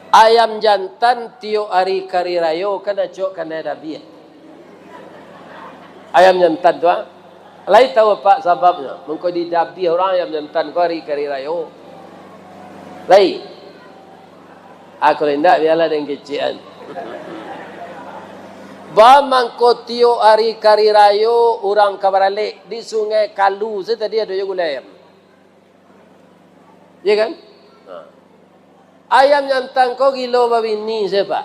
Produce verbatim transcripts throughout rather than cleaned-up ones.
Ayam jantan tiok ari kari rayo kan acok kanai dabiah. Ayam jantan tu, ah. Lai tahu apak sababnyo? Mangko didabiah urang ayam jantan ko ari kari rayo. Lai. Aku indak, bialah den kecekan. Ba mangko tiok ari kari rayo urang ka baralek di Sungai Kalu se tadi ado jo gulai ayam. Iya kan? Nah. Ayam jantan ko gilo babini se, Pak.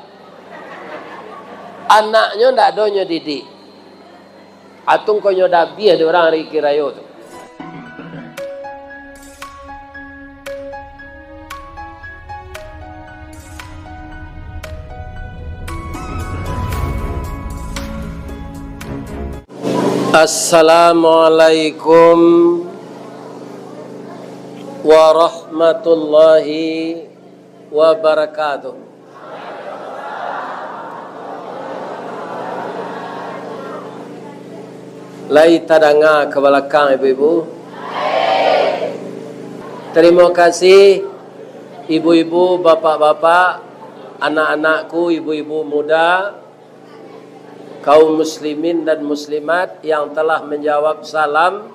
Anaknyo ndak ado nyo didik. Atung ko nyo dabiah di urang ari kari rayo tu. Assalamualaikum warahmatullahi wabarakatuh. Lai tadanga ka balakang, ibu-ibu? Tarimo kasih, ibu-ibu, bapak-bapak, anak-anakku, ibu-ibu muda, kaum muslimin dan muslimat yang telah menjawab salam.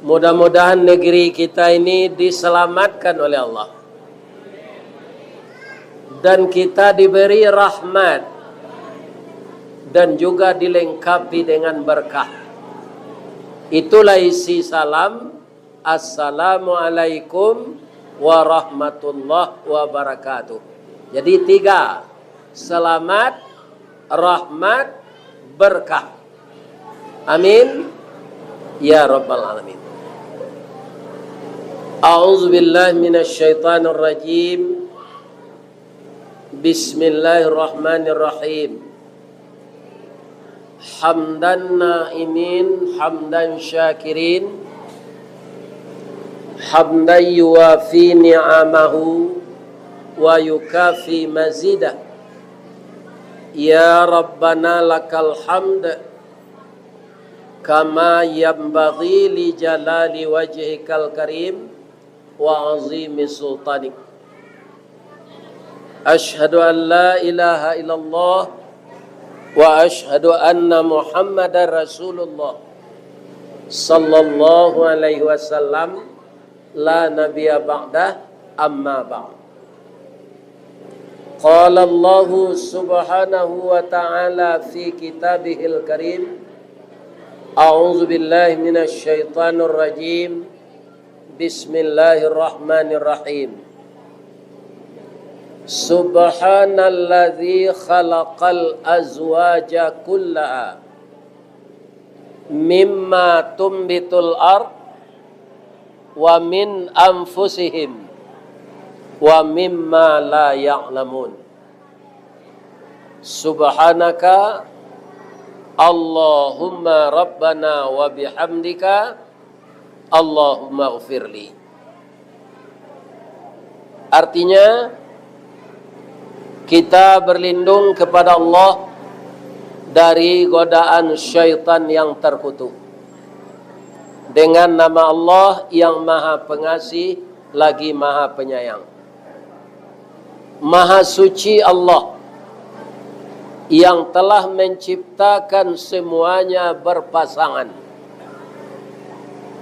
Mudah-mudahan negeri kita ini diselamatkan oleh Allah. Dan kita diberi rahmat dan juga dilengkapi dengan berkah. Itulah isi salam, "Assalamualaikum warahmatullahi wabarakatuh." Jadi tiga, selamat, rahmat, berkah. Amin. Ya Rabbal Alamin. A'udzubillahi minasyaitonirrajim. Bismillahirrahmanirrahim. Hamdan na'imin, hamdan syakirin, hamdan yuwafi ni'amahu wa yukafi mazidah. Ya Rabbana lakal hamd, kama yanbaghi li jalali wajhikal karim wa azimi sultanik. Asyhadu an la ilaha illallah wa asyhadu anna Muhammadar Rasulullah sallallahu alaihi wasallam, la nabiyya ba'dah, amma ba'd. Qala Allahu subhanahu wa ta'ala fi kitabihil karim, a'udzu billahi minasy syaithanir rajim. Bismillahirrahmanirrahim. Subhanalladzi khalaqal azwaja kullaha mimma tumbitul ard wa min anfusihim wa mimma la ya'lamun. Subhanaka Allahumma Rabbana wa bihamdika, Allahumma ghfirli. Artinya, kita berlindung kepada Allah dari godaan syaitan yang terkutuk. Dengan nama Allah yang Maha Pengasih lagi Maha Penyayang. Maha Suci Allah yang telah menciptakan semuanya berpasangan,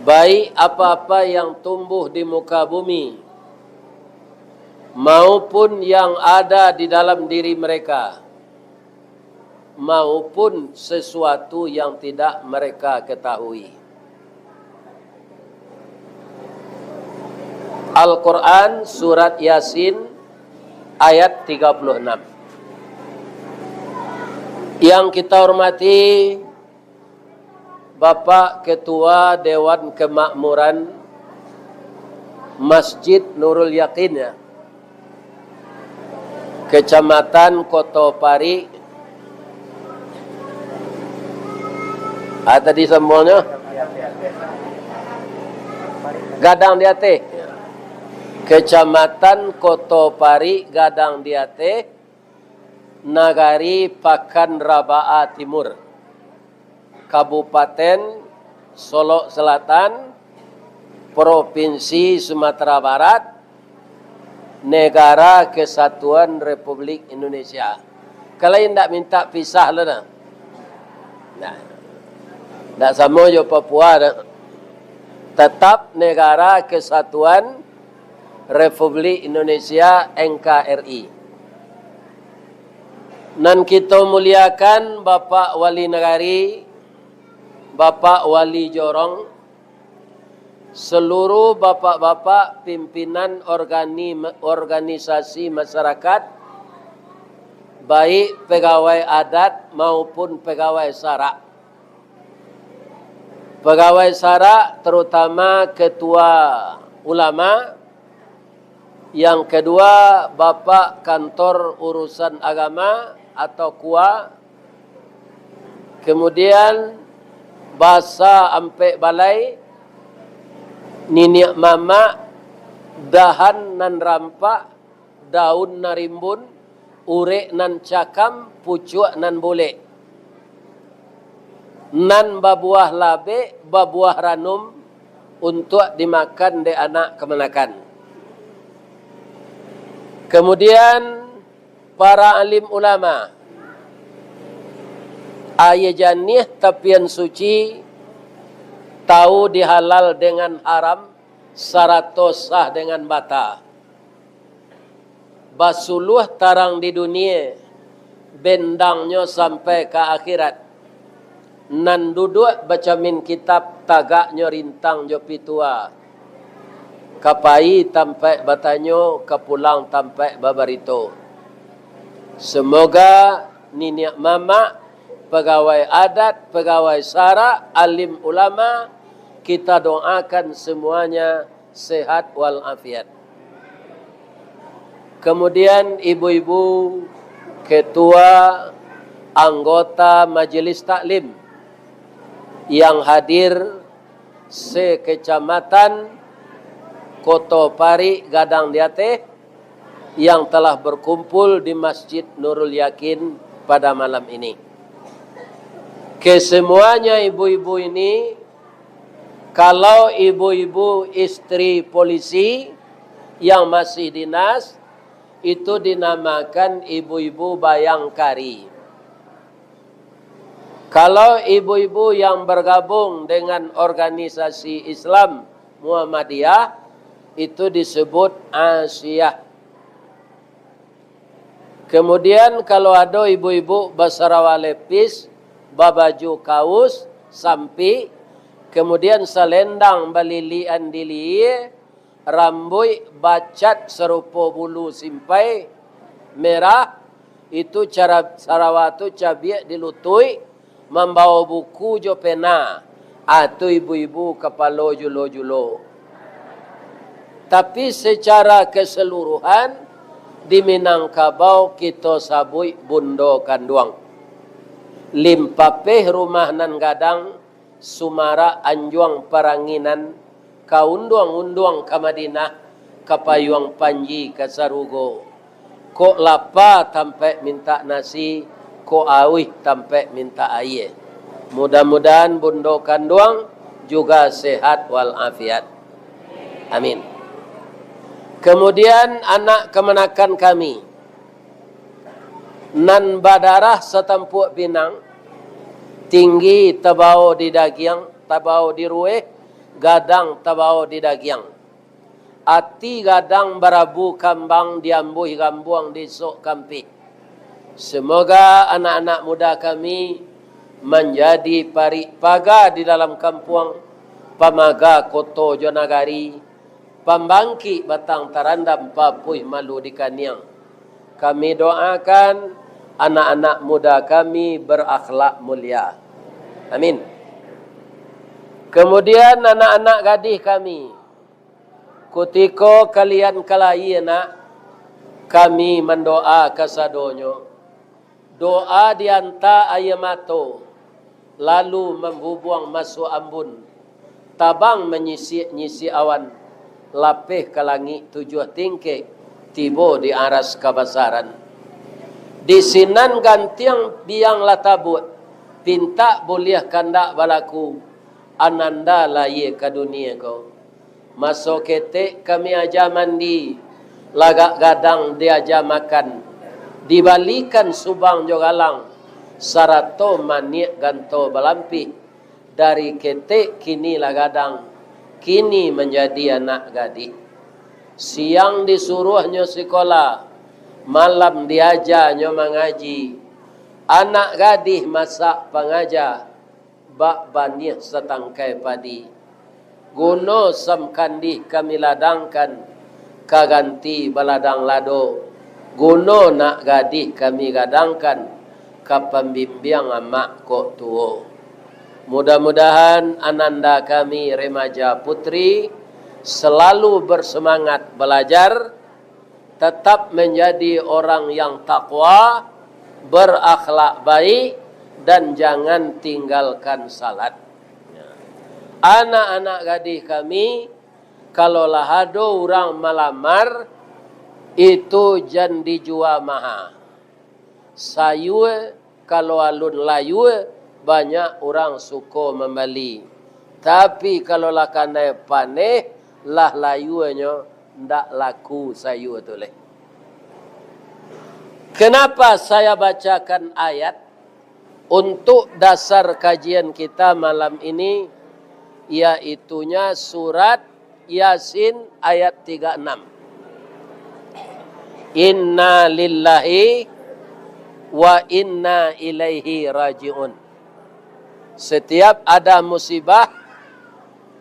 baik apa-apa yang tumbuh di muka bumi, maupun yang ada di dalam diri mereka, maupun sesuatu yang tidak mereka ketahui. Al-Quran, Surat Yasin, ayat tiga puluh enam. Yang kita hormati Bapak Ketua Dewan Kemakmuran Masjid Nurul Yakin, ya, Kecamatan Koto Parik. Ah, tadi sambuangnyo? Gadang di Ateh. Kecamatan Koto Parik, Gadang di Ateh, Nagari Pakan Rabaa Timur, Kabupaten Solok Selatan, Provinsi Sumatera Barat, Negara Kesatuan Republik Indonesia. Kalau indak minta pisah lah dah. Nah, ndak samo jo Papua dah. Tetap Negara Kesatuan Republik Indonesia, N K R I. Nan kito muliakan Bapak Wali Nagari, Bapak Wali Jorong, seluruh bapak-bapak pimpinan organi-, organisasi masyarakat, baik pegawai adat maupun pegawai sarak. Pegawai sarak, terutama ketua ulama, yang kedua, bapak kantor urusan agama atau kua, kemudian basa ampek balai, niniak mamak, dahan nan rampak, daun nan rimbun, urek nan cakam, pucuak nan bulek, nan babuah labek, babuah ranum, untuak dimakan dek anak kamanakan. Kemudian, para alim ulama, aia janiah tapian suci, tahu dihalal dengan haram, sarato sah dengan bata. Basuluah tarang di dunie, bendangnyo sampai ka akhirat. Nan duduak bacamin kitab, tagaknyo rintang jo pitua. Ka pai tampaik batanyo, ka pulang tampaik babarito. Semoga niniak mamak, pegawai adat, pegawai sarak, alim ulama, kita doakan semuanya sehat walafiat. Kemudian ibu-ibu ketua anggota Majelis Taklim yang hadir se-Kecamatan Koto Parik Gadang di Ateh yang telah berkumpul di Masjid Nurul Yakin pada malam ini. Kesemuanya ibu-ibu ini, kalau ibu-ibu istri polisi yang masih dinas, itu dinamakan ibu-ibu bayangkari. Kalau ibu-ibu yang bergabung dengan organisasi Islam Muhammadiyah, itu disebut Asiyah. Kemudian, kalau ado ibu-ibu basarawa lepis, babaju kaus, sampik, kemudian salendang balilian di lihia, rambuik bacat sarupo bulu simpai merah, itu cara sarawa tu cabiak di lutuik, mambawo buku jo pena, ah, tu ibu-ibu kapalo julo-julo. Tapi secara keseluruhan, di Minangkabau kito sabuik bundo kanduang. Limpapeh rumah nan gadang, sumarak anjuang paranginan, ka unduang-unduang ka Madinah, ka payuang panji ka sarugo. Kok lapa tampaik mintak nasi, kok auih tampaik mintak aia. Mudah-mudahan bundo kanduang juga sehat walafiat. Amin. Kemudian anak kamanakan kami, nan badarah satampuak pinang, tinggi tabawo di dagiang, tabawo di rueh, gadang tabawo di dagiang. Ati gadang barabu kambang, diambuih gambuang di sok kampik. Semoga anak-anak muda kami manjadi parik paga di dalam kampuang, pamaga koto jo nagari, pambangkik batang tarandam, papuih malu di kaniang. Kami doakan anak-anak muda kami berakhlak mulia. Amin. Kemudian anak-anak gadih kami, kutiko kalian ka lahia nak, kami mandoa kasadonyo. Doa dianta aia mato, lalu mambubuang masuak ambun, tabang manyisiak-nyisiak awan, lapeh ka langik tujuah tingkek, tibo di aras kabasaran. Di sinan gantiang biang lah tabuak, pintak buliah kandak balaku, ananda lahia ka dunia ko. Maso ketek kami aja mandi, Lagak gadang diaja makan, dibalikan subang jo galang, sarato maniak ganto balampih. Dari ketek kini lah gadang, kini manjadi anak gadih. Siang disuruahnyo sikola, malam diajanyo mangaji. Anak gadih masak pangaja, bak baniah satangkai padi. Guno sam kandih kami ladangkan, ka ganti baladang lado. Guno nak gadih kami gadangkan, ka pambimbiang amak kok tuo. Mudah-mudahan ananda kami remaja putri selalu bersemangat belajar, tetap menjadi orang yang takwa, berakhlak baik, dan jangan tinggalkan salat. Anak-anak gadih kami, kalau lah ado urang malamar, itu jan dijua maha. Sayua, kalau alun layua, banyak urang suko mambali. Tapi, kalau lah kanai paneh, lah layuanyo, ndak laku sayua tu leh. Kenapa saya bacakan ayat untuk dasar kajian kita malam ini, yaitunya surat Yasin ayat tiga enam. Inna lillahi wa inna ilaihi raji'un. Setiap ada musibah,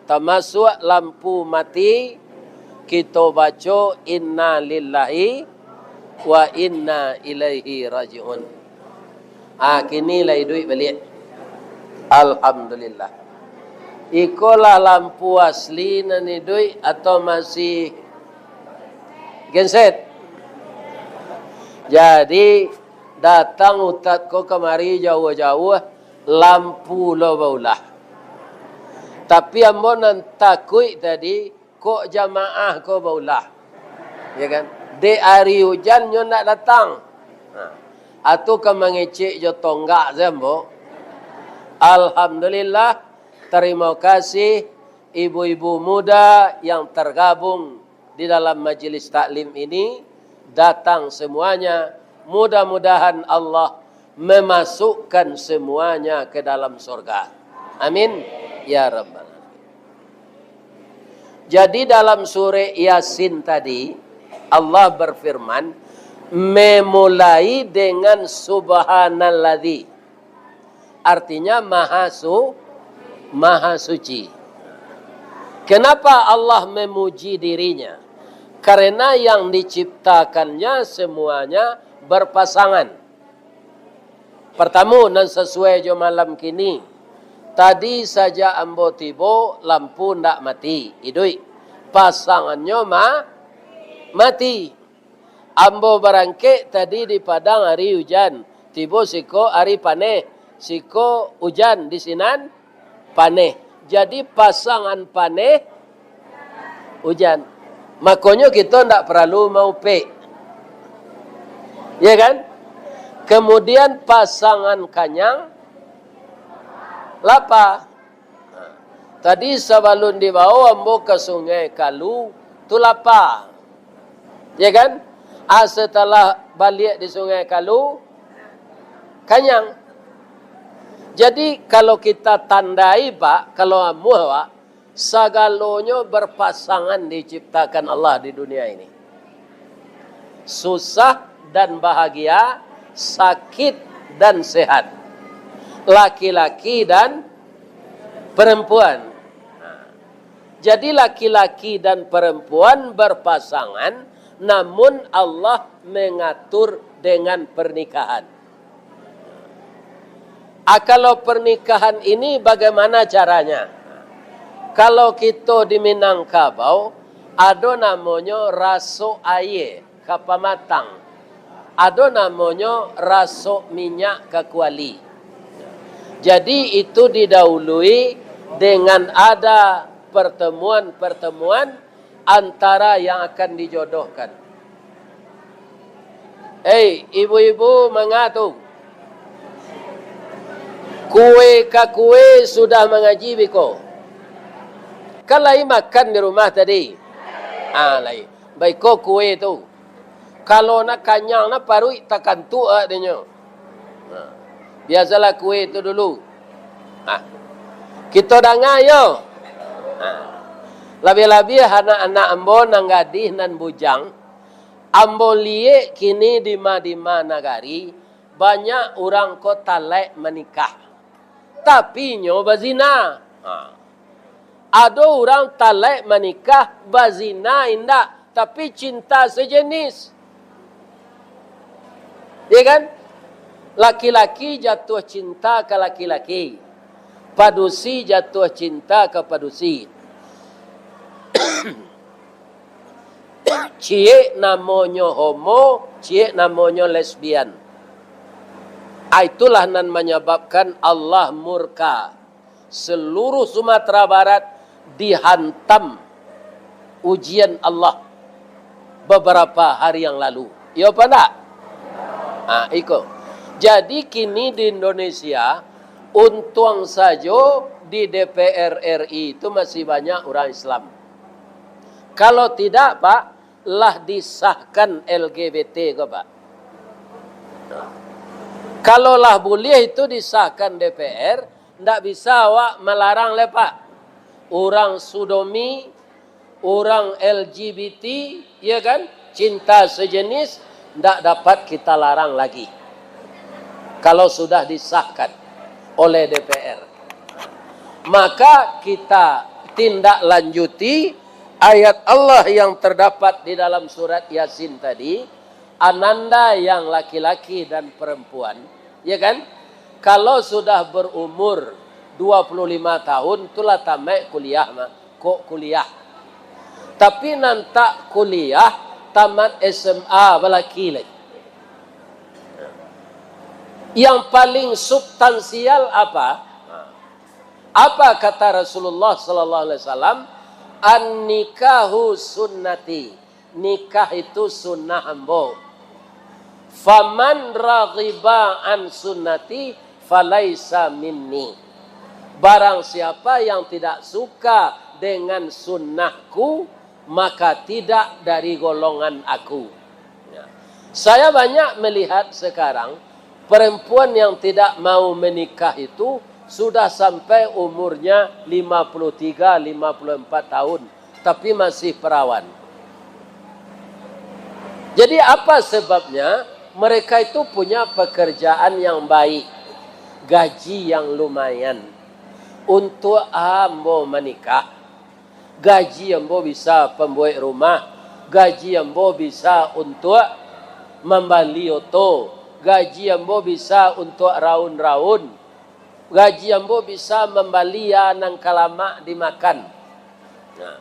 tamasuak lampu mati, kito baco, "Inna lillahi wa inna ilaihi raji'un." Ah, kini lah iduik baliak. Alhamdulillah. Iko lah lampu asli nan iduik atau masih genset? Jadi, datang ustad ko kamari jauah-jauah, lampu lo baulah. Tapi ambo nan takuik tadi, kok jamaah ko baulah. Ya kan? Dek ari ujan nyo ndak datang. Ha. Atu ka mangecek jo tonggak se ambo. Alhamdulillah, tarimo kasih ibu-ibu muda yang tergabung di dalam majelis taklim ini, datang semuanya. Mudah-mudahan Allah memasukkan semuanya ke dalam surga. Amin. Ya Rabbal Alamin. Jadi, dalam surah Yasin tadi, Allah berfirman, memulai dengan Subhanalladzi. Artinya, Maha Su-, Maha Suci. Kenapa Allah memuji dirinya? Karena yang diciptakannya semuanya berpasangan. Partamo, nan sasuai jo malam kini. Tadi sajak ambo tibo, lampu ndak mati, iduik. Pasangannyo ma-, mati. Ambo barangkek tadi di Padang ari ujan, tibo siko ari paneh, siko ujan di sinan, paneh. Jadi, pasangan paneh, ujan. Makonyo, kito ndak paralu maupek. Ya kan? Kemudian, pasangan kanyang, lapa. Tadi sabalun dibawo ambo ka Sungai Kalu, tu lapa. Ya kan? Ah, setelah baliak di Sungai Kalu, kanyang. Jadi, kalau kita tandai, Pak, kalau amuah, Pak, sagalonyo berpasangan diciptakan Allah di dunia ini. Susah dan bahagia, sakit dan sehat, laki-laki dan perempuan. Jadi, laki-laki dan perempuan berpasangan, namun Allah mengatur dengan pernikahan. Ah, kalau pernikahan ini bagaimana caranya? Kalau kito di Minangkabau, ado namonyo rasok aia ka pamatang, ado namonyo rasok minyak ka kuali. Jadi, itu didahului dengan ada pertemuan-pertemuan antara yang akan dijodohkan. Hei, ibu-ibu manga tu? Kue ka kue sudah mangaji biko? Kan lai makan di rumah tadi? Ah, lai. Baiko kue tu. Kalau nak kanyang, nak paruik takantuk agaknyo. Nah, biasalah kue tu dulu. Nah, kito danga yo. Nah, labiah-labiah anak-anak ambo nan gadih, nan bujang, ambo liek kini di ma-di ma nagari, banyak urang ko talaik manikah, tapi inyo bazina. Ha. Ado urang talaik manikah, bazina indak, tapi cinta sejenis. Ya kan? Laki-laki jatuah cinta ka laki-laki. Padusi jatuah cinta ka padusi. Ciek namonyo homo, ciek namonyo lesbian. Ah, itulah nan manyababkan Allah murka. Seluruh Sumatera Barat dihantam ujian Allah beberapa hari yang lalu. Iyo apa ndak? Ah, iko. Jadi kini di Indonesia, untuang sajo di D P R R I itu masih banyak urang Islam. Kalau tidak, Pak, lah disahkan L G B T ko, Pak. Kalau lah buliah itu disahkan D P R, ndak bisa awak malarang lai, Pak. Urang sodomi, urang L G B T, ya kan? Cinta sejenis, ndak dapat kita larang lagi. Kalau sudah disahkan oleh D P R, maka kita tindak lanjuti ayat Allah yang terdapat di dalam surat Yasin tadi, ananda yang laki-laki dan perempuan, ya kan? Kalau sudah berumur dua puluh lima tahun, tu lah tamaik kuliah mah, kok kuliah. Tapi nan tak kuliah, tamat S M A balaki lai. Yang paling substansial apa? Apa kata Rasulullah sallallahu alaihi wasallam? "An-nikahu sunnati." Nikah itu sunnah ambo. "Faman raghiba an sunnati falaisa minni." Barang siapa yang tidak suka dengan sunnahku, maka tidak dari golongan aku. Ya. Saya banyak melihat sekarang, perempuan yang tidak mau menikah itu sudah sampai umurnya lima puluh tiga, lima puluh empat tahun, tapi masih perawan. Jadi, apa sebabnya? Mereka itu punya pekerjaan yang baik, gaji yang lumayan. Untuak ambo manikah, gaji ambo bisa pambuek rumah, gaji ambo bisa untuak mambali oto, gaji ambo bisa untuak raun-raun, gaji ambo bisa mambali a nan ka lamak dimakan. Nah,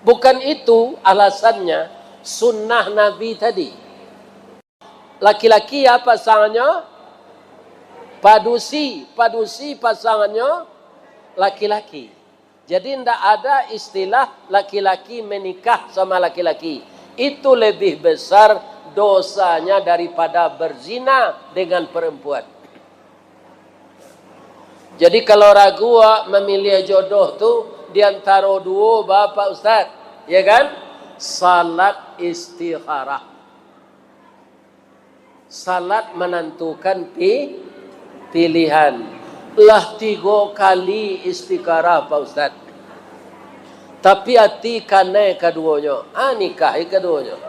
bukan itu alasannya, sunnah Nabi tadi. Laki-laki a pasangannyo? Padusi, padusi pasangannyo laki-laki. Jadi, ndak ada istilah laki-laki menikah sama laki-laki. Itu lebih besar dosanya daripada berzina dengan perempuan. Jadi, kalau ragu awak mamiliah jodoh tu di antaro duo, ba, Pak Ustaz, ya kan? Salat istikharah. Salat manantukan pi-, pilihan. Lah tigo kali istikharah, Pak Ustaz. Tapi ati kanai kaduonyo. Ah, nikahi kaduonyo.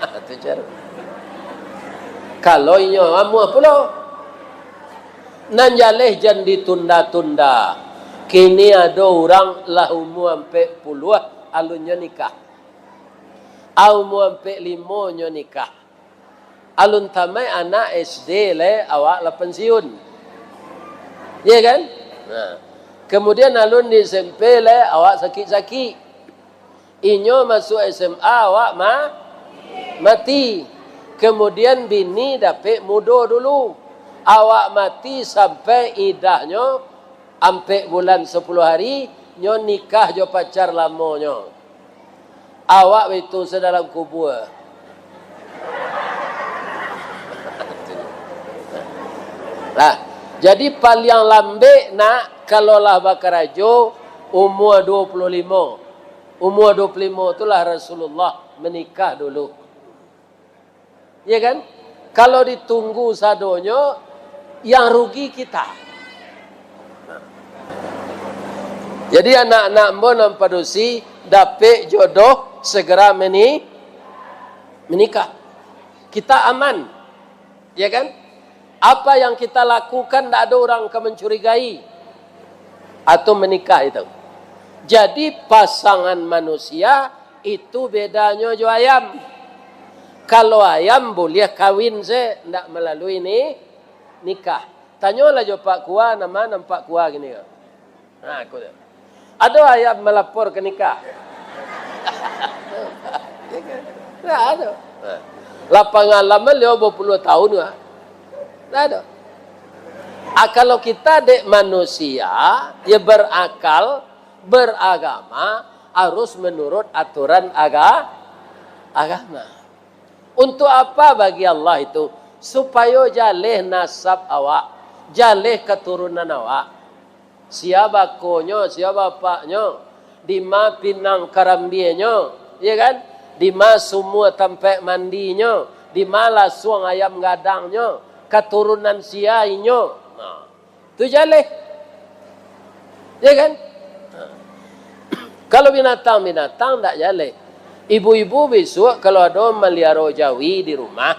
Ah, tu cara. Kalau inyo amuah pulo. Nan jaleh jan ditunda-tunda. Kini ado urang lah umua ampek puluah, alunnyo nikah. A umua ampek limo nyo nikah. Alun tamaik anak S D lai, awak lah pensiun. Ye kan? Nah. Kemudian alun di S M P lai, awak sakik-sakik. Inyo masuak S M A, awak ma-, mati. Kemudian bini dapek mudo dulu. Awak mati sampai idahnyo ampek bulan sapuluah hari, nyo nikah jo pacar lamonyo. Awak baitu se dalam kubua. Lah, jadi paliang lambek nak, kalau lah bakarajo, umua duo puluah limo. Umur dua puluh lima tu lah Rasulullah menikah dulu. Ya kan? Kalau ditunggu sadonyo, yang rugi kita. Jadi anak-anak ambo nan padusi, dapek jodoh, segera meni-, menikah. Kita aman. Ya kan? Apa yang kita lakukan, ndak ada orang ka mancurigai. Atau menikah itu. Jadi, pasangan manusia itu bedanyo jo ayam. Kalau ayam buliah kawin se, ndak malalui ni, nikah. Tanyolah jo Pak Kua, nama nan Pak Kua kini ko. Ha, aku tu. Ado ayam malapor ka nikah? Ndak ado. Ha. Lah pangalaman limo puluah tahun ko. Ndak ado. Ah, kalau kita dek manusia, ya berakal, beragama, harus menurut aturan aga-, agama. Untuk apa bagi Allah itu? Supayo jaleh nasab awak, jaleh katurunan awak. Sia bakonyo, sia bapaknyo, dima pinang karambienyo, ya kan? Dima sumua tampek mandinyo, dima lasuang ayam gadangnyo, katurunan sia inyo. Nah, tu jaleh. Ya kan? Nah. Kalau binatang-binatang ndak jaleh. Ibu-ibu bisuak kalau ado maliaro jawi di rumah,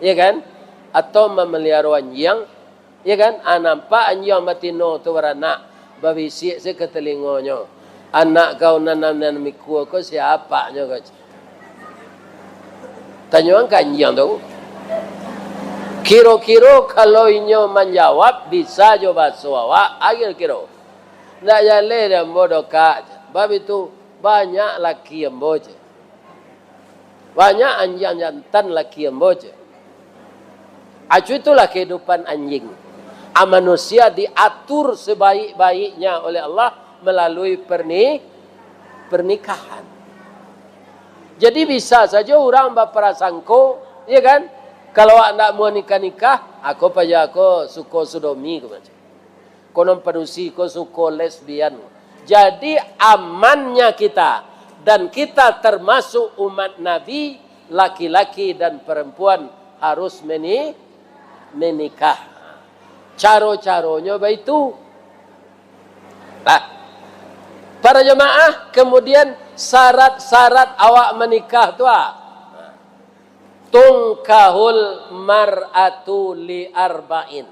ya kan? Atau mamaliaro anjiang, ya kan? Ah, nampak anjiang batino tu baranak, babisiak se ka talingonyo, "Anak kau nan, nan, nan mikua ko sia apaknyo ko?" Tanyoan ka anjiang tu. Kiro-kiro kalau inyo manjawab bisa jo baso awak, ah, kiro-kiro. Ndak jaleh dek ambo doh, Kak. Bab itu banyak laki ambo, ceh. Banyak anjiang jantan laki ambo, ceh. Acu itulah kehidupan anjing. A, manusia diatur sebaik-baiknya oleh Allah melalui perni-, pernikahan. Jadi bisa saja urang baprasangko, ya kan? Kalau awak ndak mau nikah-nikah, ako paja ako suko sodomi, ko macam. Konon padusi ko suko lesbian. Jadi, amannya kita, dan kita termasuk umat Nabi, laki-laki dan perempuan harus meni-, menikah. Caro-caronyo baitu. Nah, para jemaah, kemudian syarat-syarat awak menikah tu, ah. Tungkahul mar'atu li arba'in.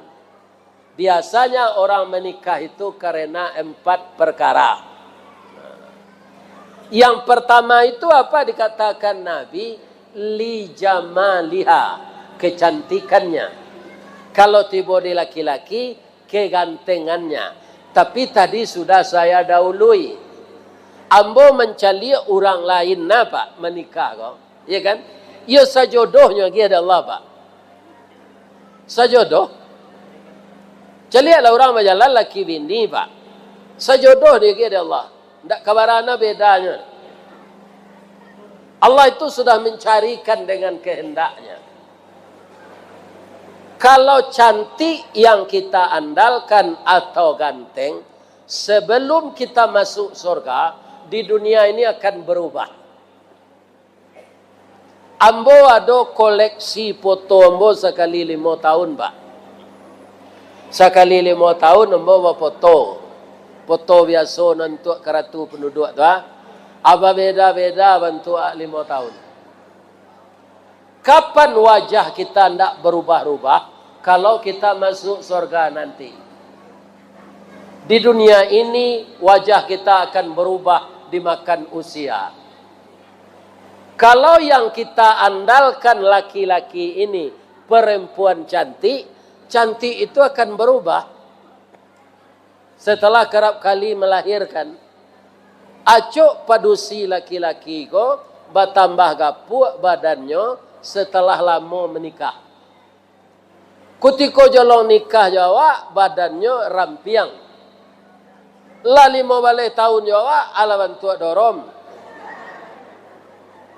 Biasanya orang menikah itu karena empat perkara. Yang pertama itu apa dikatakan Nabi? Li jamaliha, kecantikannya. Kalau tibo di laki-laki, kegantengannya. Tapi tadi sudah saya dahului. Ambo mancaliak urang lain, nah, Pak, manikah ko. Ya kan? Iyo sajodohnyo agiah dek Allah, Pak. Sajodoh. Caliaklah urang bajalan laki bini, Pak. Sajodoh diagiah dek Allah. Ndak kabarana bedanyo. Allah itu sudah mencarikan dengan kehendaknya. Kalau cantik yang kita andalkan atau ganteng, sebelum kita masuk surga, di dunia ini akan berubah. Ambo ado koleksi foto ambo sakali limo tahun, Pak. Sakali limo tahun ambo bafoto. Foto biaso nan untuak karatu panduduak tu, ah. Abah beda-beda bantuak limo tahun. Kapan wajah kita ndak berubah-rubah? Kalau kita masuk surga nanti. Di dunia ini, wajah kita akan berubah dimakan usia. Kalau yang kita andalkan laki-laki ini perempuan cantik, cantik itu akan berubah. Setelah kerap kali melahirkan, acok padusi laki-laki ko batambah gapuak badannyo setelah lamo menikah. Kutiko jolong nikah jo awak, badannyo rampiang. Lah limo baleh tahun jo awak, alah bantuak dorom.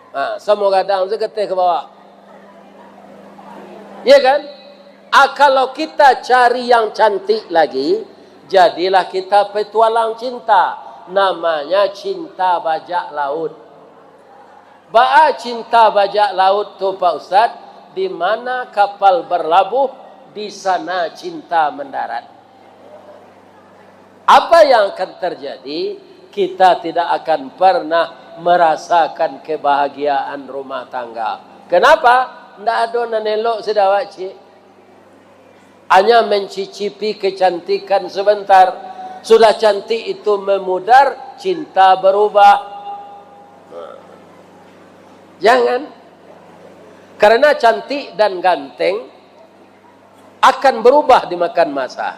Ha, samo gadang se kateh ka bawah. Ya kan? Ah, kalau kita cari yang cantik lagi, jadilah kita petualang cinta. Namanya cinta bajak laut. Baa cinta bajak laut tu, Pak Ustaz? Di mana kapal berlabuh, di sana cinta mendarat. Apa yang akan terjadi? Kita tidak akan pernah merasakan kebahagiaan rumah tangga. Kenapa? Ndak ado nan elok sudah awak, cik. Hanya mencicipi kecantikan sebentar. Sudah cantik itu memudar, cinta berubah. Jangan. Karena cantik dan ganteng akan berubah dimakan masa.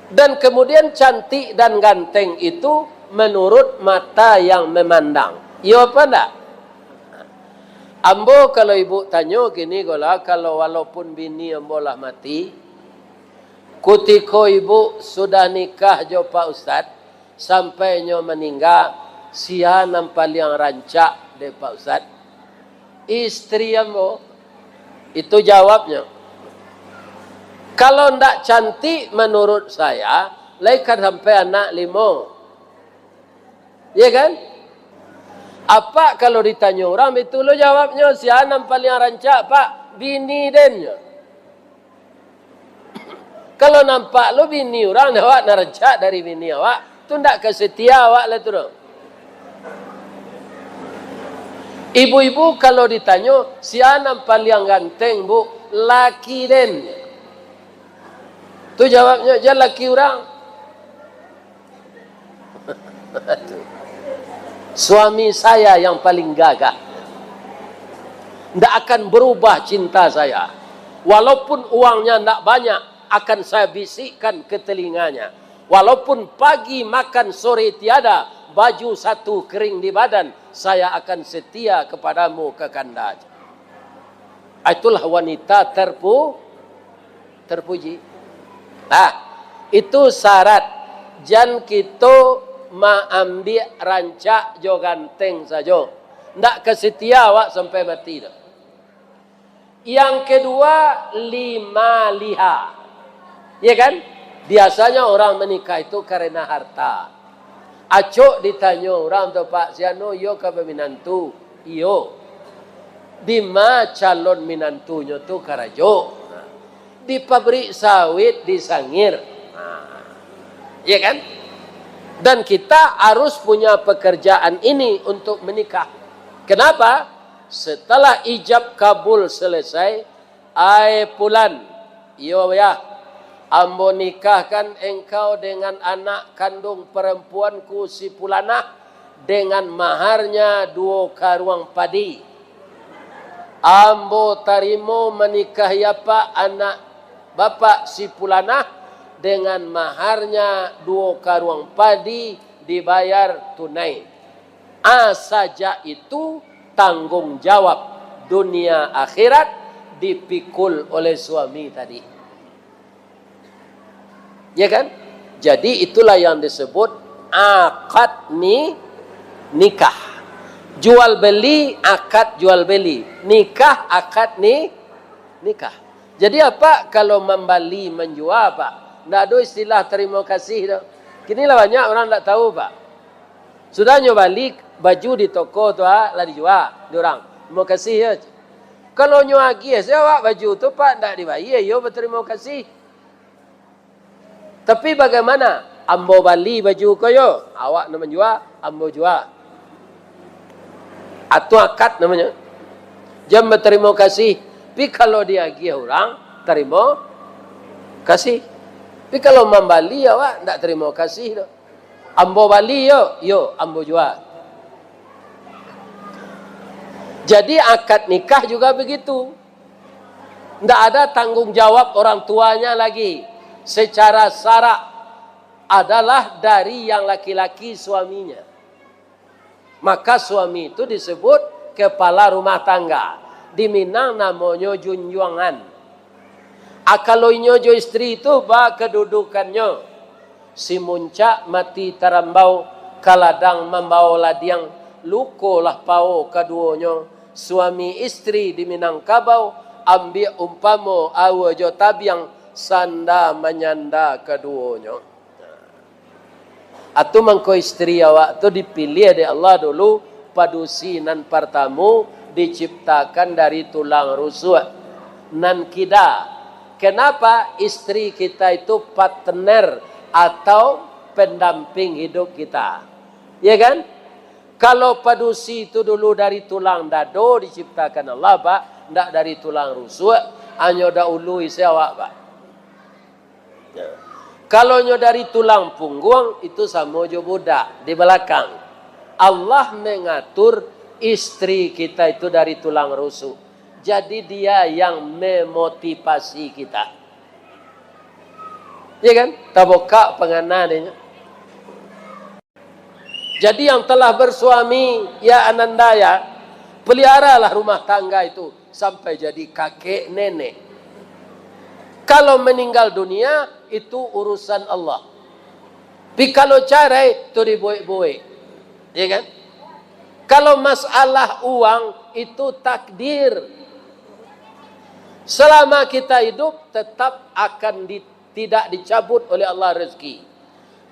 Dan kemudian cantik dan ganteng itu menurut mata yang memandang. Iyo apa ndak? Ambo kalau ibu tanyo kini ko lah, kalau walaupun bini ambo lah mati, kutiko ibu sudah nikah jo Pak Ustad, sampai nyo maningga, sia nan paliang rancak dek Pak Ustad? Istri ambo. Itu jawabnyo. Kalau ndak cantik menurut saya, lai ka sampai anak limo. Iya kan? Apak kalau ditanyo urang, itu lo jawabnyo, sia nan paliang rancak, Pak? Bini den nyo. Kalau nampak lo bini urang, awak nan rancak dari bini awak, tu ndak ka setia awak lah tu doh. Ibu-ibu kalau ditanyo, sia nan paliang ganteng, Bu? Laki den. Tu jawabnyo, jan laki urang. Suami saya yang paling gagah. Ndak akan berubah cinta saya. Walaupun uangnya ndak banyak, akan saya bisikkan ke telinganya. Walaupun pagi makan sore tiada, baju satu kering di badan, saya akan setia kepadamu, kakanda. Itulah wanita terpu-, terpuji. Nah, itu syarat. Jan kito maambiak rancak jo ganteng sajo. Ndak ka setia awak sampai mati doh. Yang kedua, lima liha. Ya kan? Biasanya orang menikah itu karena harta. Acok ditanyo urang tu, "Pak, si anu iyo ka baminantu?" "Iyo." "Dima calon minantunyo tu karajo?" "Di pabrik sawit di Sangir." Nah, iya kan? Dan kita harus punya pekerjaan ini untuk menikah. Kenapa? Setelah ijab kabul selesai, "Ai Pulan, iyo, Yah, ambo nikahkan engkau dengan anak kandung perempuanku si Pulanah dengan maharnya duo karuang padi. Ambo tarimo manikahi apak anak bapak si Pulanah dengan maharnya duo karuang padi dibayar tunai." Ah, sajak itu tanggung jawab dunia akhirat dipikul oleh suami tadi. Ya kan? Jadi itulah yang disebut akad ni-, nikah. Jual beli, akad jual beli. Nikah, akad ni-, nikah. Jadi apak kalau mambali manjua, Pak, ndak ado istilah tarimo kasih tu. Kini lah banyak urang ndak tahu, Pak. Sudah nyo bali baju di toko tu, ah, lah dijua di urang. Tarimo kasih yo. Kalau nyo agiah se awak baju tu, Pak, ndak dibayia, iyo batarimo kasih. Tapi bagaimana? Ambo bali baju ko yo, awak nan manjua, ambo jua. Atu akad namonyo. Jan batarimo kasih. Tapi kalau diagiah urang, tarimo kasih. Tapi kalau mambali awak, ndak tarimo kasih doh. Ambo bali yo, yo, ambo jua. Jadi akad nikah juga begitu. Ndak ada tanggung jawab orang tuanya lagi. Secara syarak adalah dari yang laki-laki suaminya. Maka suami itu disebut kepala rumah tangga. Di Minang namonyo junjuangan. A, kalau inyo jo istri tu ba kedudukannyo. Si muncak mati tarambau, ka ladang mambao ladiang, luko lah pao kaduonyo. Suami istri di Minangkabau, ambiak umpamo aua jo tabiang, sanda manyanda kaduonyo. Atu mangko istri awak tu dipiliah dek Allah dulu, padusi nan partamo diciptakan dari tulang rusuk nan kida. Kenapa? Istri kita itu partner atau pendamping hidup kita. Ya kan? Kalau padusi itu dulu dari tulang dado diciptakan Allah, Pak, ndak dari tulang rusuk, hanyo dahului se awak, Pak. Ya. Kalau nyo dari tulang pungguang, itu samo jo budak di balakang. Allah mengatur istri kita itu dari tulang rusuk. Jadi, Dia yang memotivasi kita. Ya kan? Tabukak pangana dek nyo. Jadi, yang telah bersuami, ya Ananda, ya, peliharalah rumah tangga itu sampai jadi kakek nenek. Kalau meninggal dunia, itu urusan Allah. Tapi kalau carai, itu dibuek-buek. Ya kan? Kalau masalah uang, itu takdir. Selama kita hidup, tetap akan di-, tidak dicabut oleh Allah rezeki.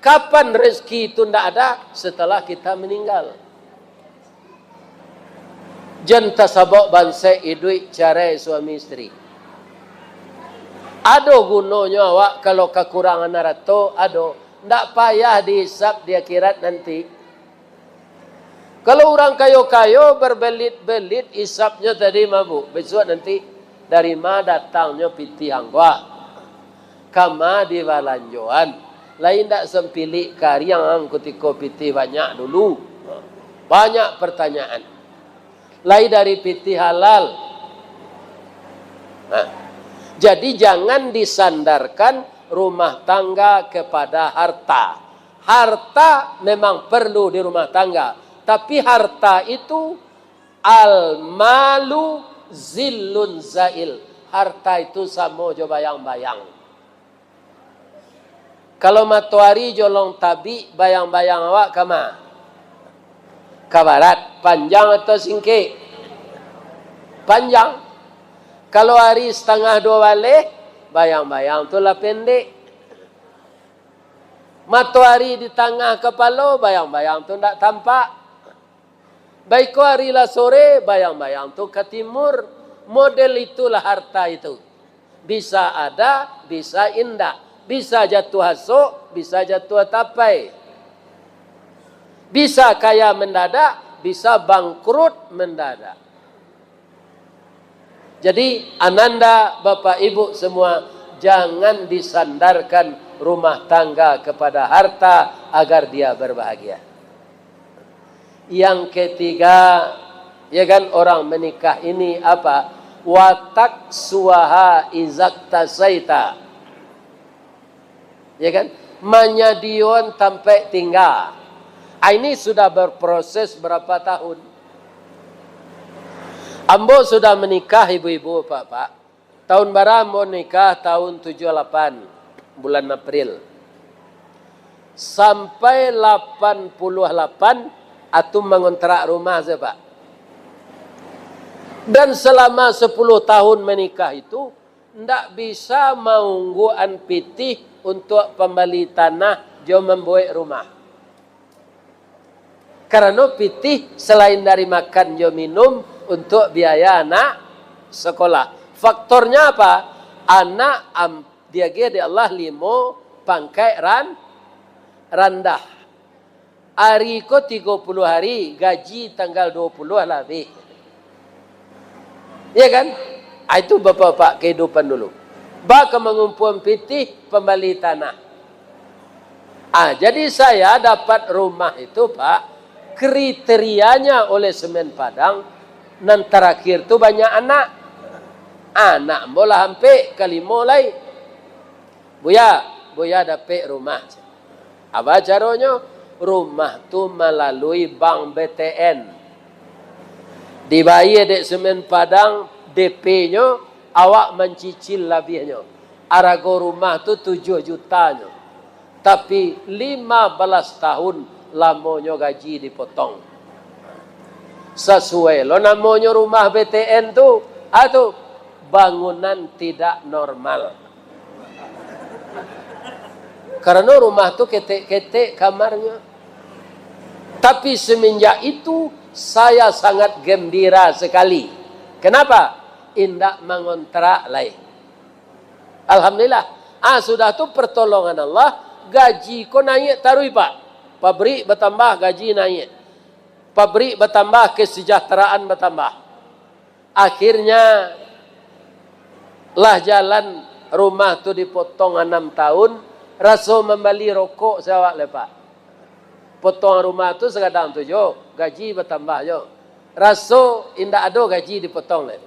Kapan rezeki itu ndak ada? Setelah kita meninggal. Jan tasabok bansaik iduik carai suami isteri. Ado gunonyo awak kalau kakurangan arato? Ado. Ndak payah dihisab di akhirat nanti. Kalau urang kayo-kayo berbelit-belit hisabnyo tadi, mabuk. Bisuak nanti, dari ma datangnyo pitih angkua? Kama dibalanjoan? Lai ndak sampilik kariang kutiko pitih banyak dulu? Banyak pertanyaan. Lai dari pitih halal? Nah, jadi jangan disandarkan rumah tangga kepada harta. Harta memang perlu di rumah tangga, tapi harta itu al-malu zillun zail. Harta itu samo jo bayang-bayang. Kalau matoari jolong tabik, bayang-bayang awak kama? Ka barat. Panjang atau singkek? Panjang. Kalau ari satangah duo baleh, bayang-bayang tu lah pendek. Matoari di tangah kapalo, bayang-bayang tu ndak tampak. Baiko ari lah sore, bayang-bayang tu ka timur. Model itulah harta itu. Bisa ada, bisa indak. Bisa jatuah asok, bisa jatuah tapai. Bisa kaya mendadak, bisa bangkrut mendadak. Jadi, ananda, bapak ibu semua, jangan disandarkan rumah tangga kepada harta agar dia berbahagia. Yang ketiga, ya kan, orang menikah ini apa? Watak suaha izak tasaita. Ya kan? Manyadion tampek tingga. Ah, ini sudah berproses berapa tahun. Ambo sudah menikah, ibu-ibu, bapak-bapak. Tahun bara ambo nikah? Tahun tujuah lapan, bulan April. Sampai lapan puluah lapan, atu mangontrak rumah sajo, Pak. Dan selama sepuluh tahun menikah itu, ndak bisa maungguan pitih untuak pambali tanah jo mambuek rumah. Karano pitih selain dari makan jo minum, untuak biaya anak sekolah. Faktornya apa? Anak am-, diagiah dek Allah limo pangkaik ran-, randah. Ari ko tigo puluah ari, gaji tanggal duo puluah lah abih. Ya kan? Ah, itu bapak-bapak kehidupan dulu. Ba ka mangumpuan pitih pambali tanah. Ah, jadi saya dapat rumah itu, Pak, kriterianya oleh Semen Padang, nan tarakhir tu banyak anak. Anak ambo lah ampek, kalimo lai. Buya, Buya dapek rumah. Apa caronyo? Rumah tu malalui bank B T N. Dibayia dek Semen Padang D P-nyo, awak mancicil labiahnyo. Arago rumah tu tujuah jutanyo. Tapi, lima balas tahun lamonyo gaji dipotong. Sasuai lo namonyo rumah B T N tu, ah tu, bangunan tidak normal. Karano rumah tu ketek-ketek kamarnyo. Tapi semenjak itu, saya sangat gembira sekali. Kenapa? Indak mangontrak lai. Alhamdulillah. Ah, sudah tu pertolongan Allah, gaji ko naiak taruih, Pak. Pabrik batambah, gaji naiak. Pabrik batambah, kesejahteraan batambah. Akhirnya, lah jalan rumah tu dipotong anam tahun, raso mambali rokok se awak lai, Pak. Potongan rumah tu sagadang tu jo, gaji batambah jo. Raso indak ado gaji dipotong lai.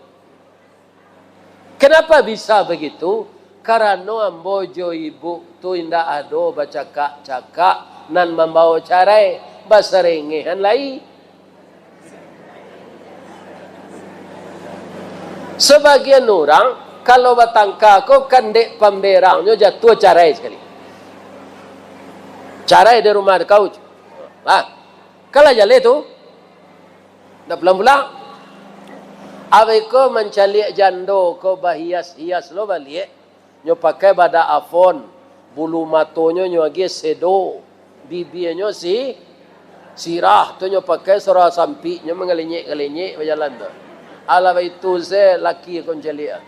Kenapa bisa begitu? Karano ambo jo ibu tu indak ado bacakak-cakak nan mambawo carai, basarengehan lai. Sabagian urang, kalau batangka ko kan dek pamberangnyo jatuah carai sakali. Carai di rumah kau. Ah, kalah jaleh tu. Ndak pulang-pulang. Abih ko mancaliak jando ko bahias-hias lo baliak. Nyo pakai badak Avon, bulu matonyo nyo agiah sedo, bibianyo si sirah tu nyo pakai sarawa sampik, nyo mangalenyek-ngalenyek bajalan tu. Alah baitu se laki ko mancaliak.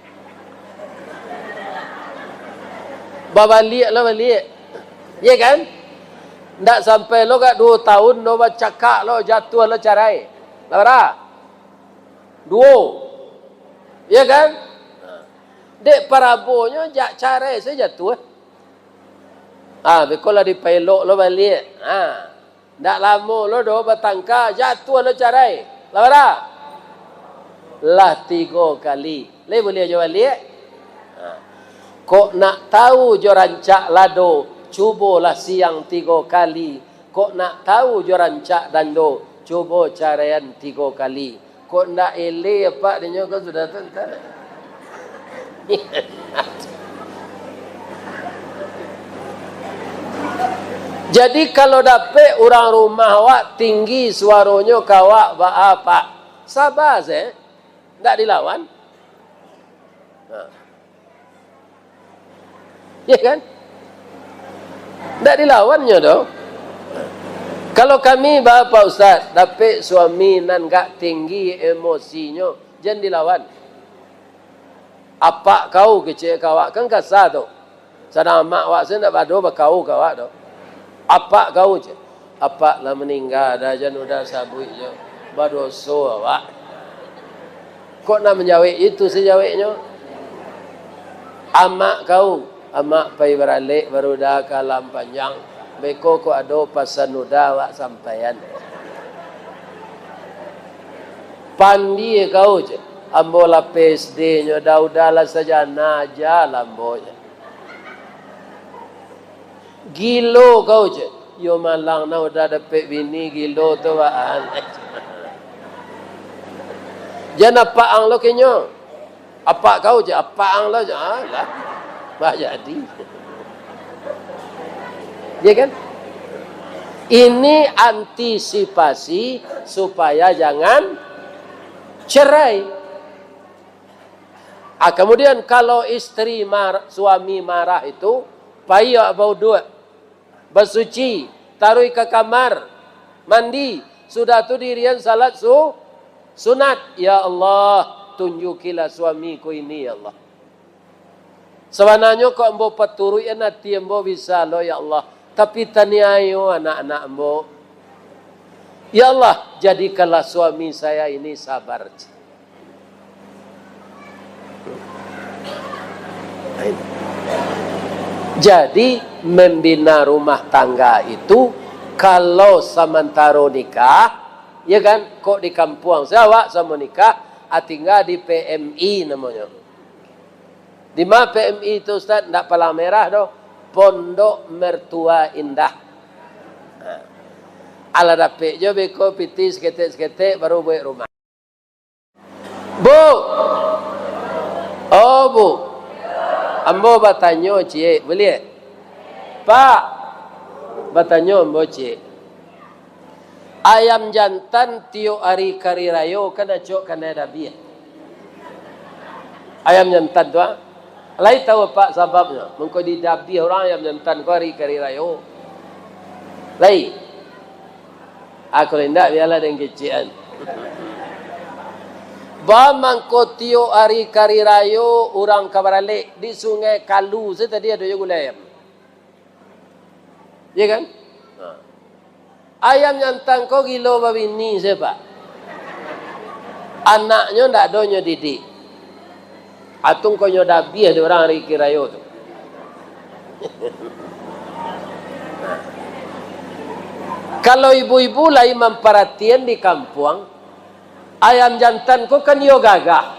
Babaliak lah baliak. Iya kan? Ndak sampai lo gak duo tahun lo bacakak lo jatuah lo carai. Lah bara? Duo. Iya kan? Dek parabonyo jak carai sajo jatuah. Ah, beko lah dipaelok lo baliak. Ah, ndak lamo lo doh batangka, jatuah lo carai. Lah bara? Lah tigo kali. Lai buliah jo baliak? Ah. Kok nak tahu jo rancak lado, cubolah siang tigo kali. Kok nak tahu jo rancak dando, cubo caraian tigo kali. Kok ndak eleh apak dinyo ko sudah tu, entah. Jadi, kalau dapek urang rumah awak tinggi suaronyo ka awak, baa, Pak? Saba se, ndak dilawan. Nah. Ya kan? Ndak dilawannyo doh. Kalau kami, Bapak Ustaz, dapek suami nan gak tinggi emosinyo, jan dilawan. "Apak kau," kecek ka awak, kan kasa tu. Sadang amak awak se ndak bado bakau ka awak tu. "Apak kau," cek. "Apak lah maningga, dah jan udah sabuik jo. Badoso awak." Kok nak manjawek itu sajaweknyo? "Amak kau, amak pai baralek baruda ka Alam Panjang. Beko kok ado pasan uda awak sampaian." "Pandie kau," cek. "Ambo lah P S D-nyo, dah uda lah sajana aja lah ambo," cek. "Gilo kau," cek. "Iyo malang nah, uda dapek bini gilo tu baa." "Jan apak ang lo kenyo." "Apak kau," cek. "Apak ang lo," cek. Alah, bah jadi. Ya kan? Ini antisipasi supaya jangan cerai. Ah, kemudian kalau istri mar-, suami marah itu, pai awak bauduak, basuci, taruih ka kamar, mandi, sudah tu dirian salat su-, sunat. "Ya Allah, tunjukilah suamiku ini, ya Allah. Sabananyo kok ambo paturuikan ati ambo bisa lo, ya Allah, tapi taniayo anak-anak ambo. Ya Allah, jadikanlah suami saya ini sabar." Jadi, membina rumah tangga itu, kalau samantaro nikah, ya kan, kok di kampuang se awak samo nikah, ah, tingga di P M I namonyo. Di ma P M I tu, Ustaz? Ndak Palang Merah doh, Pondok Mertua Indah. Nah, alah dapek jo beko pitih saketek-saketek baru buek rumah. "Bu! Oh, Bu! Ambo batanyo ciek, buliah?" "Pak!" "Batanyo ambo ciek. Ayam jantan tiok ari kari rayo kan acok kanai dabiah. Ayam jantan tu, ah. Lai tahu apak sababnyo? Mangko didabiah urang ayam jantan ko ari kari rayo. Lai? Aku indak, bialah den kecekan. Ba mangko tiok ari kari rayo urang ka baralek di Sungai Kalu, se tadi ado jo gulai ayam. Iya kan? Nah. Ayam jantan ko gilo babini, se, Pak. Anaknyo ndak ado nyo didik. Atau ko nyo dabiah di urang ari kari rayo tu. Kalau ibu-ibu lai mamparatian di kampuang, ayam jantan ko kan iyo gagah.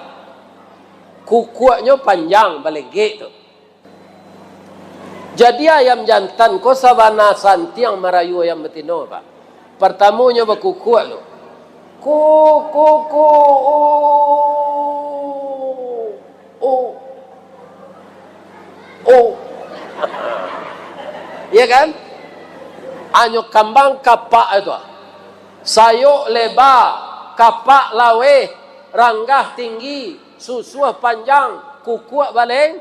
Kukuaknyo panjang, balenggek tu. Jadi ayam jantan ko sabana santiang marayu ayam batino, Pak. Partamonyo bakukuak tu. Ko, ko, ko, o, o, o. Iya kan? Anyo kambang kapak itu. Sayok leba, kapak laweh, ranggah tinggi, susuah panjang, kukuak baleng,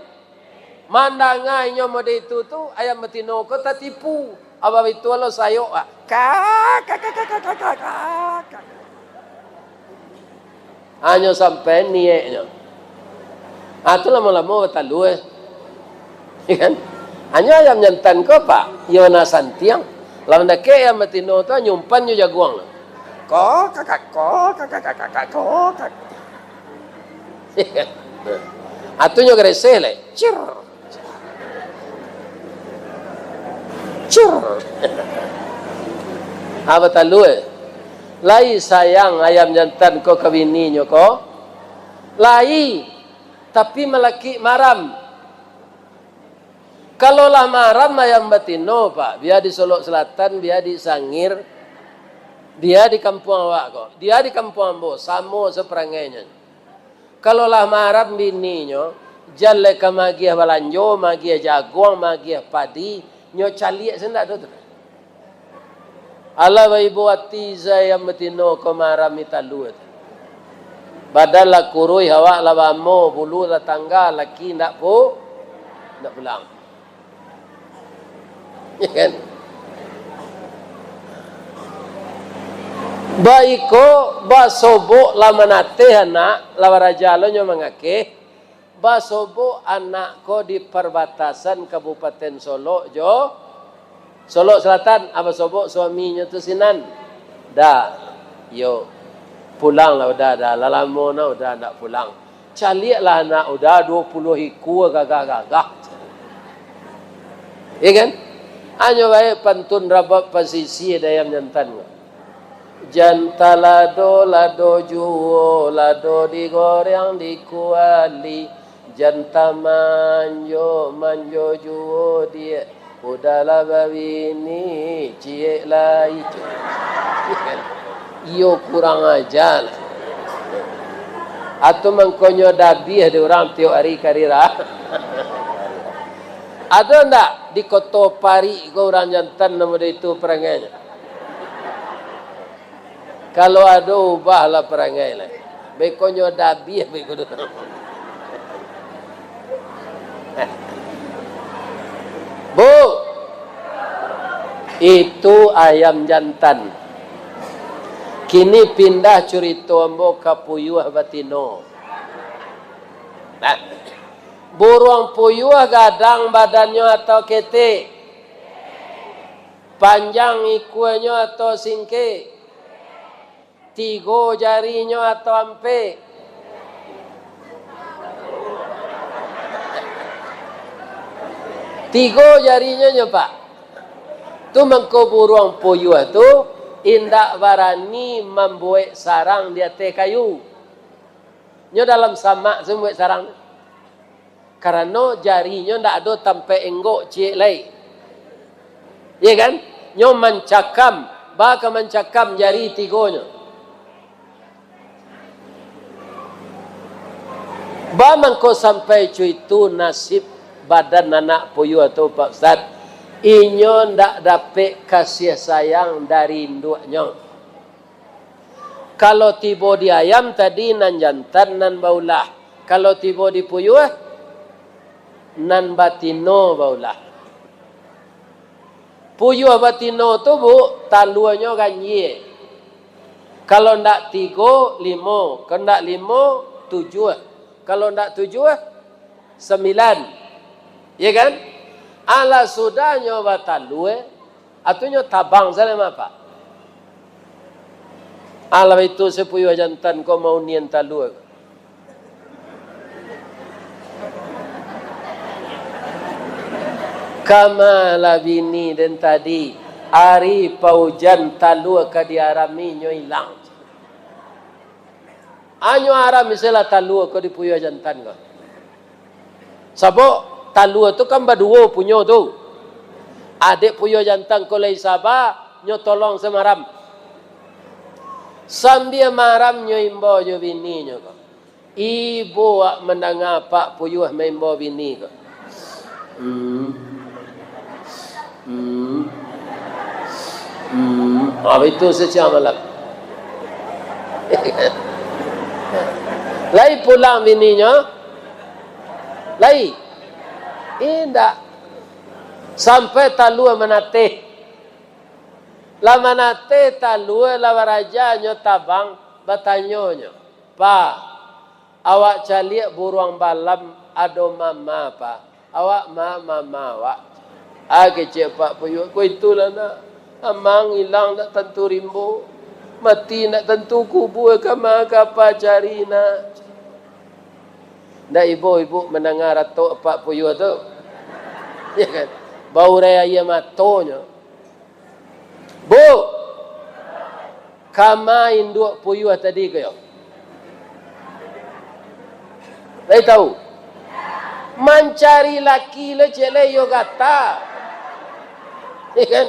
Mandanga inyo mode itu tu, ayam batino ko tatipu. Abah itu lo sayok, ah. Kak, kak, kak. Hanyo sampai nieknyo. Ah, tu lamo-lamo batalua, eh. Iya kan? Hanyo ayam jantan ko, Pak, iyo na santiang. Lah mandakek ayam batino tu, nyumpan jo jaguang. Kok, kak, kok, kak, kok, kak. Atunyo gareseh lai. Cir. Cir. Apa talu, eh? Lai sayang ayam jantan ko ka bininyo ko? Lai, tapi malakik maram. Kalau lah maram ayam batino, Pak, bia di Solok Selatan, bia di Sangir, bia di kampuang awak ko, bia di kampuang ambo, samo saparangainyo. Kalau lah maram bininyo, jan lai ka magiah balanjo, magiah jaguang, magiah padi, nyo caliak se ndak do tu. Alah baibo ati se ayam batino ko maram di talu tu. Badan lah kuruih, awak lah bamo, bulu lah tangga, laki ndak pu-, ndak pulang. Ya kan? Baiko, basobok lah manateh anak, lah baraja lo nyo mangakeh, Basobok anak ko di parbatasan Kabupaten Solok jo Solok Selatan. Ah, basobok suaminyo tu sinan. Da, yo, pulanglah Uda, Da, lah lamo nah Uda ndak pulang. Caliaklah anak Uda, duo puluah ikua gagah-gagah. Iya kan? Hanyo bae pantun rabab pasisia dek ayam jantan ko. Jan talado, lado juo, lado digoreng di kuali. Jan tamanjo, manjo juo diak. Uda lah babini, ciek lai. Iyo kurang aja lah. Atau mangkonyo dabiah di urang tiok ari karira. Ado ndak di Koto Parik ko urang jantan namo itu parangainyo? Kalau ado, ubahlah parangai lai. Beko nyo dabiah beko tu. Bu, itu ayam jantan. Kini pindah curito ambo ka puyuah batino. Nah, buruang puyuah gadang badannyo atau ketek? Panjang ikuanyo atau singkek? Tigo jarinyo atau ampek? Tigo jarinyo nyo, Pak. Tu mangko buruang puyuah tu indak barani mambuek sarang di ateh kayu. Nyo dalam samak se mambuek sarang tu. Karano jarinyo ndak ado tampek enggok ciek lai. Iya kan? Nyo mancakam, baka mancakam jari tigonyo. Ba mangko sampai co itu nasib badan anak puyuah tu, Pak Ustaz. Inyo ndak dapek kasih sayang dari induaknyo. Kalau tibo di ayam tadi nan jantan nan baulah. Kalau tibo di puyuah, nan batino baulah. Puyuah batino tu, Bu, taluanyo ganjia. Kalau ndak tigo, limo. Kalau ndak limo, tujuah. Kalau ndak tujuah, sambilan. Ya kan? Alah sudahnyo batalua, atunyo tabang sajo mah, Pak. Alah itu si puyuah jantan ko maunian talua. Kama lah bini den tadi, ari paujan talua ka diarami nyo ilang. Anyo aram istilah talua ko di puyuah jantan ko. Sabab talua tu kan baduo punyo tu. Dek puyuah jantan ko lai saba, nyo tolong samaram. Sambia maram nyo imbau jo bininyo ko. Ibo wak mandanga Pak Puyuah maimbau bini ko. Hmm. Hmm. Hmm. Ah, itu setiap malam. Lai pulang bininyo? Lai? Indak. Sampai talua manateh. Lah manateh talua, lah baraja nyo tabang, batanyo nyo, "Pa, awak caliak buruang balam ado mama, Pa? Awak ma mama awak?" Ah, kecek Pak Puyuah, "Ko itulah, Nak. Amang ilang ndak tantu rimbo, mati ndak tantu kubua, kama ka Pa cari, Nak?" Ndak ibo-ibo mandanga ratok Pak Puyuah tu? Ya kan? Baurai aia matonyo. Bu, kama induak puyuah tadi ko yo? Lai tahu? Mancari laki lo cek lai yo gata. Ya kan?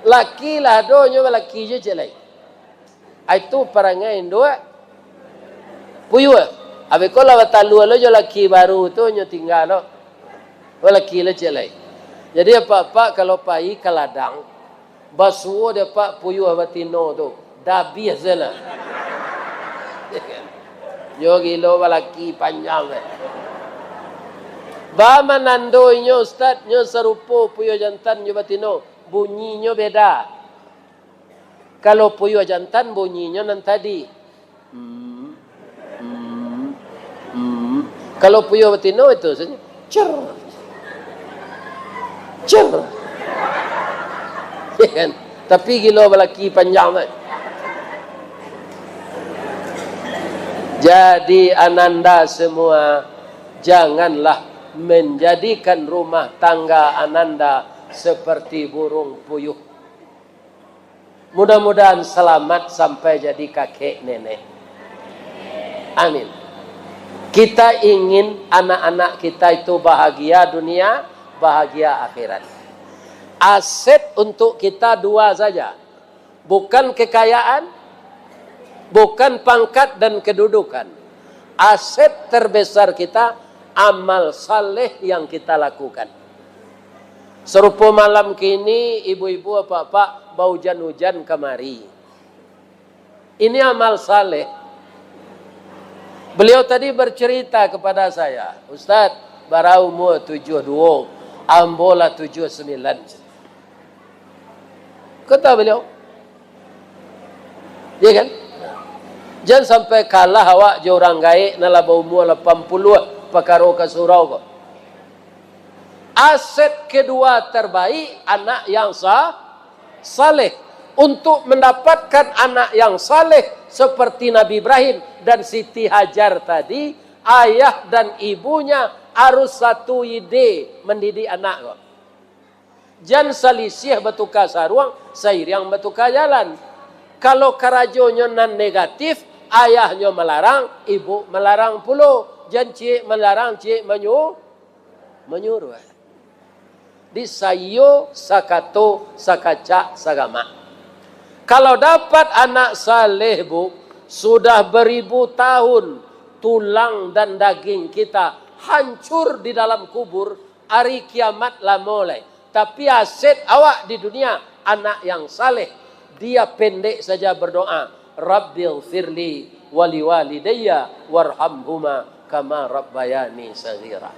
Laki lah ado nyo balaki jo cek lai. Itu parangai induak puyuah. Abih ko lah batalua lo jo laki baru tu, nyo tingga lo. Balaki lo cek lai. Jadi apak-apak kalau pai ka ladang, basuo dek apak puyuah batino tu, dabiah salah. Nyo gilo balaki panjang eh. Ba manando inyo, Ustaz, nyo sarupo puyuah jantan jo batino, bunyinyo beda. Kalau puyuah jantan bunyinyo nan tadi. Hmm, hmm, hmm. Kalau puyuah batino itu saja. Cer. Cer. Ya kan? Tapi gilo balaki panjang tu. Jadi ananda semua, janganlah menjadikan rumah tangga ananda seperti burung puyuh. Mudah-mudahan selamat sampai jadi kakek nenek. Amin. Kita ingin anak-anak kita itu bahagia dunia, bahagia akhirat. Aset untuk kita dua saja. Bukan kekayaan, bukan pangkat dan kedudukan. Aset terbesar kita, amal saleh yang kita lakukan. Sarupo malam kini, ibu-ibu, apak-apak, baujan-ujan kamari. Ini amal saleh. Beliau tadi bercerita kepada saya, "Ustaz, bara umur tujuah duo, ambo lah tujuah sambilan." Kata beliau. Ya kan? Jan sampai kalah awak jo urang gaek nan lah baumua lapan puluah, pakaro ka surau ko. Aset kedua terbaik, anak yang sa-, saleh. Untuk mendapatkan anak yang saleh seperti Nabi Ibrahim dan Siti Hajar tadi, ayah dan ibunya harus satu ide mendidik anak ko. Jan salisiah batuka saruang, sairiang batuka jalan. Kalau karajonyo nan negatif, ayahnyo malarang, ibu malarang pulo. Jan ciek malarang, ciek manyu-, manyuruah. Di saiyo sakato, sakacak, sagamak. Kalau dapat anak saleh, Bu, sudah beribu tahun tulang dan daging kita hancur di dalam kubur, ari kiamat lamo lai. Tapi aset awak di dunia, anak yang saleh. Dia pendek saja berdoa, "Rabbighfirli waliwalidayya warhamhuma kama rabbayani shaghira."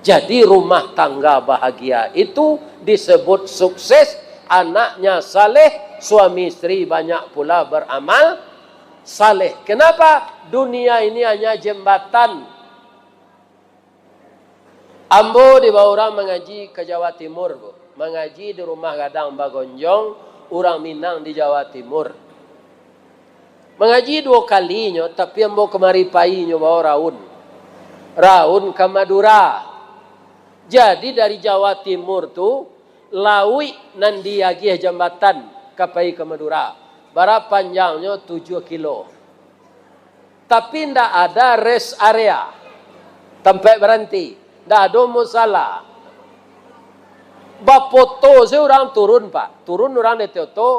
Jadi, rumah tangga bahagia itu disebut sukses, anaknya saleh, suami istri banyak pula beramal saleh. Kenapa? Dunia ini hanya jembatan. Ambo dibawa urang mangaji ka Jawa Timur, Bu. Mangaji di rumah gadang bagonjong, urang Minang di Jawa Timur. Mangaji duo kalinyo, tapi ambo kamari painyo bawa raun. Raun ka Madura. Jadi, dari Jawa Timur tu, lauik nan diagiah jambatan ka pai ka Madura. Bara panjangnyo? Tujuah kilo. Tapi ndak ada rest area, tampek baranti. Ndak ado musala. Bapoto se urang turun, Pak. Turun urang dari oto,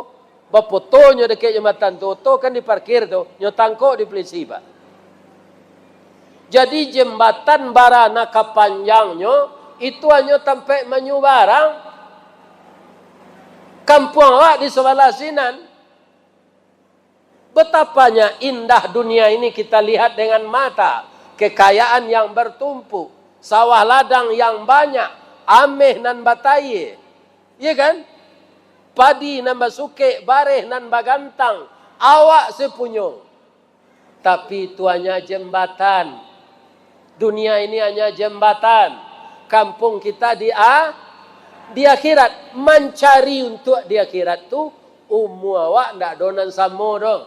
bapotonyo dakek jambatan tu, oto kan diparkir tu, nyo tangkok di polisi, Pak. Jadi, jambatan bara nan kapanjangnyo, itu hanyo tampek manyubarang. Kampuang awak di sabalah sinan. Betapanya indah dunia ini kita lihat dengan mata, kekayaan yang bertumpuk, sawah ladang yang banyak, ameh nan batayie, iya kan? Padi nan basukek, bareh nan bagantang, awak se punyo. Tapi itu hanya jembatan. Dunia ini hanya jembatan. Kampuang kita di a-, di akhirat. Mancari untuak di akhirat tu, umua awak ndak ado nan samo doh.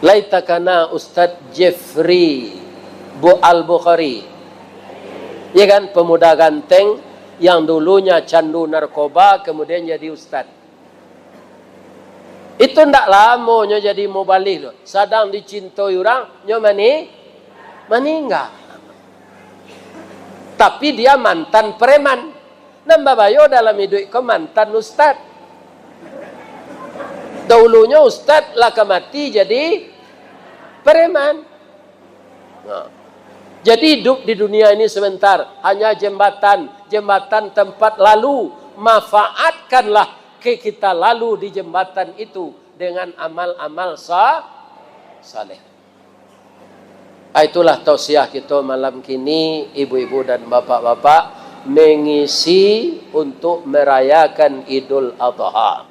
Lai takana Ustadz Jeffrey Bu-, Al-Bukhari. Ya kan, pemuda ganteng yang dulunya candu narkoba, kemudian jadi ustadz. Itu ndak lamo nyo jadi mubalih tu. Sadang dicintoi urang, nyo mani-, maningga. Tapi dia mantan preman. Nan babayo dalam iduik ko mantan ustad. Dahulunyo ustad, lah ka mati jadi preman. Nah. Jadi, hidup di dunia ini sebentar, hanya jembatan, jembatan tempat lalu. Manfaatkanlah ke kita lalu di jembatan itu dengan amal-amal sa-, saleh. Ah, itulah tausiah kito malam kini, ibu-ibu dan bapak-bapak, mengisi untuk merayakan Idul Adha.